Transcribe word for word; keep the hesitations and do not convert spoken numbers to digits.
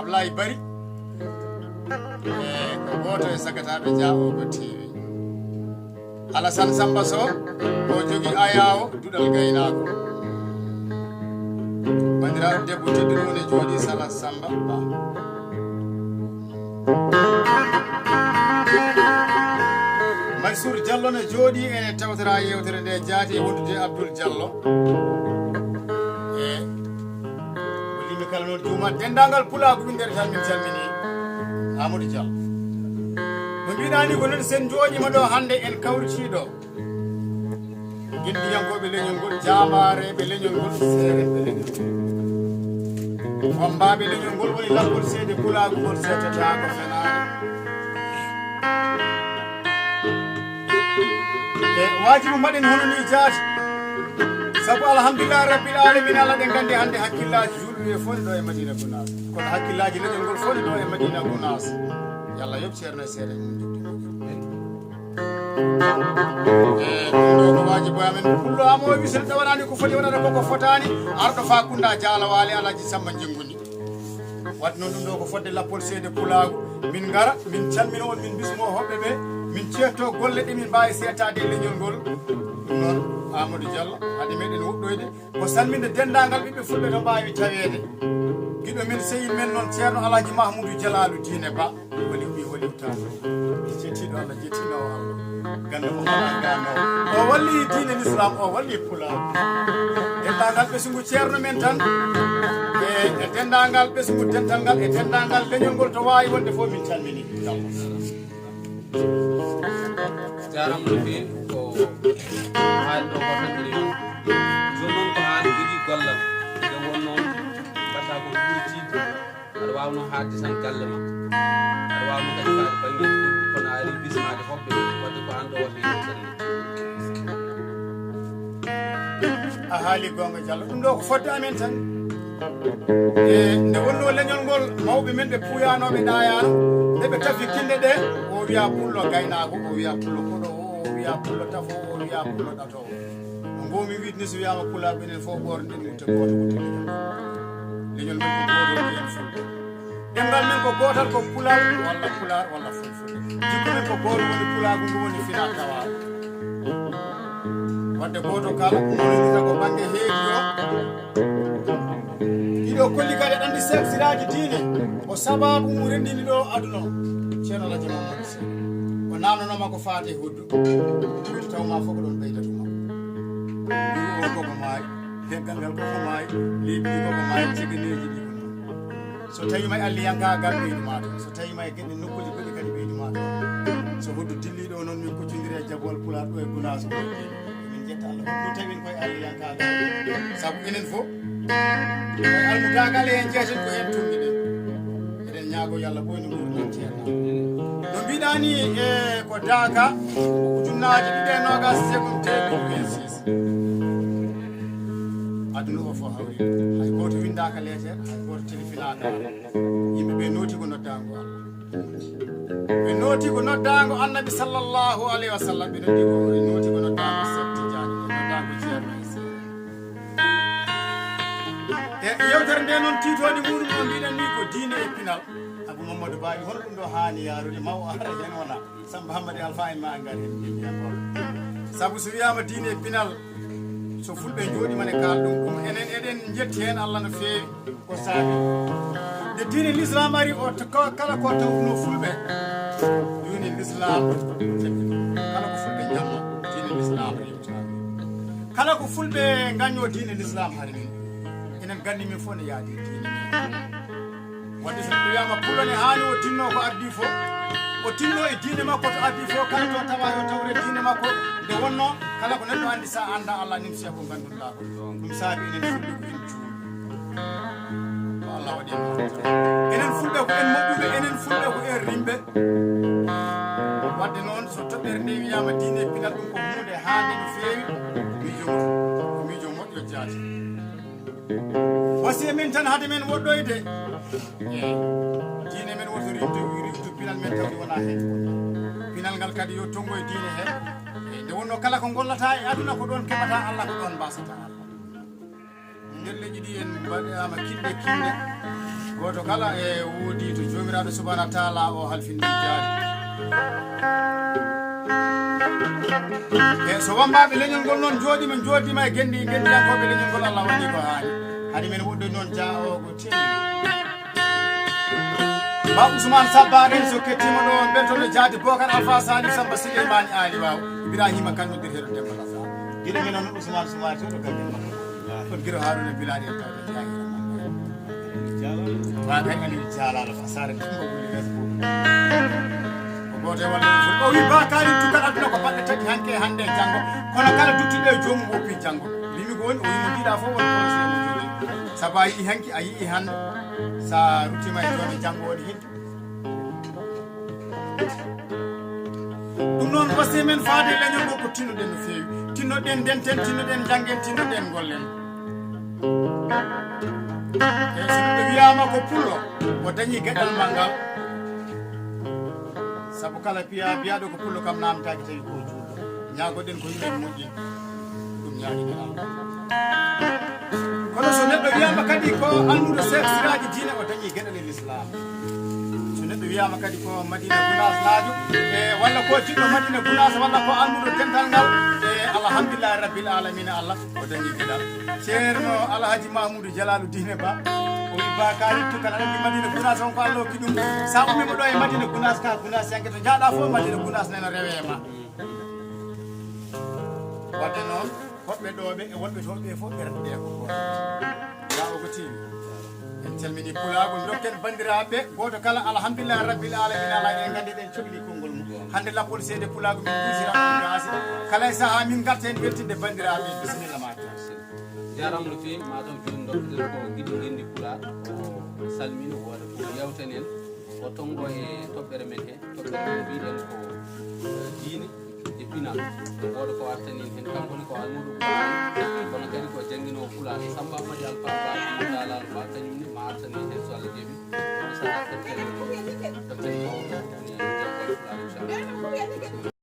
Ablaye Bari, e ko gooto e sagataaɓe Jaawo ko T V. Alasan Samba Sow, o jogi ayaawo duɗal gaynaako. Banndiraaɗo debbo tedduɗo ne jooɗi, Sala Samba Ba. Mansour Diallo ne jooɗi, ene tawtora yeewtere nde, jaati e wondude e Abdoul Diallo. E o limi kala noon juuma, denndaangal pulaagu winndere tan, min calmini Amadou Diallo. No mbiɗaa ni, ko noon sen njooɗiima ɗo hannde, en kawritii ɗo. Ngenndiyankooɓe leñol ngol, jaamaareeɓe leñol ngol, seerenɓe leñol ngol. Wammbaaɓe leñol ngol woni lappol seede pulaagu ngol seetataako fenaande. E waajibu mbaɗen hono nii jaati. Sabu alhamdulillahi rabbil alamina, Allah ɗen nganndi hannde hakkillaaji juulɓe ɓe fof ne ɗo e Madina Gunaas. Kono hakkillaaji leñol ngol fof ne ɗo e Madina Gunaas. Yo Allah yoɓ ceerno e seeɗa mum jokkitoo. E ɗum ɗo ko waajibu amen. Pullo am o wi, so neɗɗo waɗaani ko foti waɗata, ko ko fotaani, arɗo faa Kunda Jaala Waali Alhaji Samba Jenguni. Wadde noon ɗum ɗo ko fodde lappol seede pulaagu. Min ngara, min calmina on, min bismo hoɓɓe ɓe, min ceetto golle ɗe min mbaawi seetaade e leñol ngol. Ɗum noon, Amadou Diallo, hade meɗen woɗɗoyde, ko salminde denndaangal ɓiɓɓe fulɓe to mbaawi taweede. Giɗo men, sehil men noon, Ceerno Alhaji Mahmoudou Jalaalu Diine Ba, waliw ɓi waliw taw. Jettiiɗo Allah, jettiinoowo Allah. Gannde ko mbaɗa gannoo. O walli diine l'islam, o walli pulaar. Denndaangal ɓesngu ceerno men tan, e, e denndaangal ɓesngu dental ngal, e denndaangal leñol ngol to waawi wonde fof, min calmini. Jaaraama no feewi ko haali ɗo ko tan ɓuri. Jooni noon ko aan jogii gollal. Nde wonnoo mbaɗataa ko ɓuri tiiɗde. Aɗa waawnoo haaɗde tan galle ma. Aɗa waawnoo kadi faade banngeeji goɗɗi, kono a arii bismaade hoɓɓe ɓe, waɗde ko aan ɗo wata yewtere nde. A haali goonga Diallo, ɗum ɗo ko fodde amen tan. E nde wonnoo leñol ngol, mawɓe men ɓe puuyaanooɓe ɗaayaano, nde ɓe tafi kinɗe ɗe, o wiya pullo gaynaako, o wiya pullo koɗo, o wiya pullo tafo, o wiya pullo ɗato. No ngoowmi wiide ni, so wiyaama pulaaɓe enen fof ɓoornoɗen wutte gooto, wutte leñol. Leñol men ko gootol, ko en fulɓe. Ɗemngal men ko gootal, ko pulaar walla pulaar walla fulfulde. Jikku men ko gooto, woni pulaagu ngu woni fina tawaaru. Wadde gooto kala, wonidita ko bannge heedi o. Ɗiɗo kolli kadi aɗa anndi seksiraaji diine, ko sabaabu mum renndini ɗo aduna o. Ceerno Alhaji Mamadou Sy. O naamnanooma ko faati e hoddu. Ɗum taw ma fof ko ɗoon ɓeydata ma. Nguru o koko maayi, leggal ngal koko maayi, leydi ndi koko maayi, cegeneeji ɗi ko noon. So tawii ma e alliyankaagal ɓeydu ma toon, so tawii ma e geɗe nokkuuji goɗɗi kadi ɓeydu ma toon. So hoddu dilli ɗo noon, min kuccondiri e jabowal pulaar ɗo e Gunaas o. Emin njetta Allah, hoddu tawi en koye alliyankaagal. Sabu enen fof, koye almudaagal en jeyaten, ko heen tummiɗen. Eɗen ñaagoo yo Allah ɓooynu nguurndam ceerno. No mbiɗaa ni, e ko daaka, ko ujunnaaje ɗiɗi e noogaas e jeegom teeminti vingt-six. Aduna o fof hawri. Hay gooto winndaaka leeter, hay gooto telefinaaka. Yimɓe ɓe nooti ko noddaango Allah. Ɓe nooti ko noddaango Annabi sallallahu alayhi wa sallam. Ɓe noddi ko, ɓe nooti ko noddaango Seex Tijaan, noddaango Ceerno e Seex. E yewtere nde noon, tiitooɗe muɗum no mbiɗen ni ko diine e pinal. Abou Mamadou Bari, hol ɗum ɗo haani yaarude, ma o ara heen wona Samba Hammadi Alfa en ma ngar heen jimmi e ngol. Sabu so wiyaama diine e pinal, so fulɓe njooɗiima ne kaal ɗum, ɗum enen eɗen njetti heen Allah no feewi, ko saabi. Nde diine l'islam ari, o t-, ko-, kala ko tawtuno fulɓe, diine l'islam, kala ko fulɓe njamma, diine l'islam rewtaani. Kala ko fulɓe ngañño diine l'islam hari min. Enen ganni min fof ne yaadi diine men. Wadde so neɗɗo wiyaama pullo ne haani o tinno ko addi fof, o tinno e diine makko to addi fof, kala to tawa yo tawre diine makko. Nde wonno kala ko neɗɗo anndi, sa annda Allah, nimsi e ko ngannduɗaa ko. Ɗum saabi enen fulɓe ko en juulɓe. Ko Allah waɗi en moƴƴere. Enen fulɓe ko en moƴƴuɓe, enen fulɓe ko en rimɓe. Wadde noon so toɓɓere nde wiyaama diine e pinal, ɗum ko huunde haande no feewi. Miijo moƴƴo, miijo moƴƴo jaati. Wasiya men tan hade men woɗɗoyde. Eey. Diine men woto riiwtu, riiwtu pinal men tawde wonaa heen. Pinal ngal kadi yo tonngo e diine hee. Eey, nde wonnoo kala ko ngollataa e aduna ko ɗoon keɓataa Allah, ko ɗoon mbaasataa Allah. Nder leƴƴi ɗi en mbaɗaama kinɗe kinɗe. Gooto kala e woodi to Joomiraaɗo Subhaanahu wa Taala o halfini jaari. E so wammbaaɓe leñol ngol noon njooɗiima, njooɗiima e genndi, genndiyankooɓe leñol ngol, Allah waɗi ko haani. Hari men woɗɗoy noon jaa o ko tini. Ba Ousmane Sabba Renso kettiima ɗo, mbeltoɗo jaati Bokar Alpha Salif Samba Souleymane Ali Waw. Ibrahima Kane noddirteeɗo Demba Lasa. Gila men noon Ousmane Soumaré to ɗo Gambia. Ɗon Giro Haruna Bilal en tawta jaahi. Wa kay Aliou Dialalo Sara Kimba wuli Facebook. Ko gooto e walla o wi bakari tugal aduna ko baɗɗe tati hanke hannde e janngo. Kono kala duttuɗo e joomum woppi janngo. Mbimi ko woni o wimo jiiɗa fof woni kono sino mo jogii. Sabu a yii hanki a yii hannde. Sa ruttima e jooni janngo woni heddi. Ɗum noon wasi men faade e leñol ngol ko tinnoɗen no feewi. Tinnoɗen ndenten, tinnoɗen njanngen, tinnoɗen ngollen. E so neɗɗo wiyaama ko pullo, o dañi geɗal ma ngal. Sabu kala piya biyaɗo ko pullo kam namtaaki tawi ko juulɗo. Ñaagoɗen ko yimɓe moƴƴi. Ɗum ñaagi geɗal. Kono so neɗɗo wiyaama kadi ko almudo Seex Siraaji diine, o dañi geɗal e Lislaam. So neɗɗo wiyaama kadi ko Madina Gunaas naajo, e walla ko jiɗɗo Madina Gunaas, walla ko almudo dental ngal, e alhamdulillahi rabbil alamina, Allah o dañi geɗal. Ceerno Alhaji Mahmudu Jalaalu Diine Ba, o wi ba kaari tukkal aɗa anndi Madina Gunaas on ko Allah hokki ɗum. Sa ummiima ɗo e Madina Gunaas ka Gunaas yanke to njaaɗa fof Madina Gunaas nena rewe ma. Wadde noon, hoɗɓe ɗo ɓe e wonɓe to ɓe fof ɓe rewɓe ko gooto. Ya o ko tiimi. En calmini pulaagu, dokken banndiraaɓe, gooto kala alhamdulillahi rabbil alamina, ala en nganndi ɗen cokli konngol mum. Hannde lappol seede pulaagu min kuusira ɗum gaasi. Kala e sahaa min ngarta heen weltinde banndiraaɓe. Bisimilla ma. Jaaraama no feewi, mataw jooni ndokketen ko giɗo ngenndi pulaar, o salmina, o waɗa ko yewten en, o tonngo e toɓɓere men he, toɓɓere men mbiɗen ko, eh, diine e pinal. Wooda ko artani en heen, kanko ne ko almuudo pulaar, kono kadi ko jannginoowo pulaar. Samba Amady Alpha Ba, Ba, kañum ne ma artani en heen so Allah jaɓi. Ɗum sahaa toɓɓere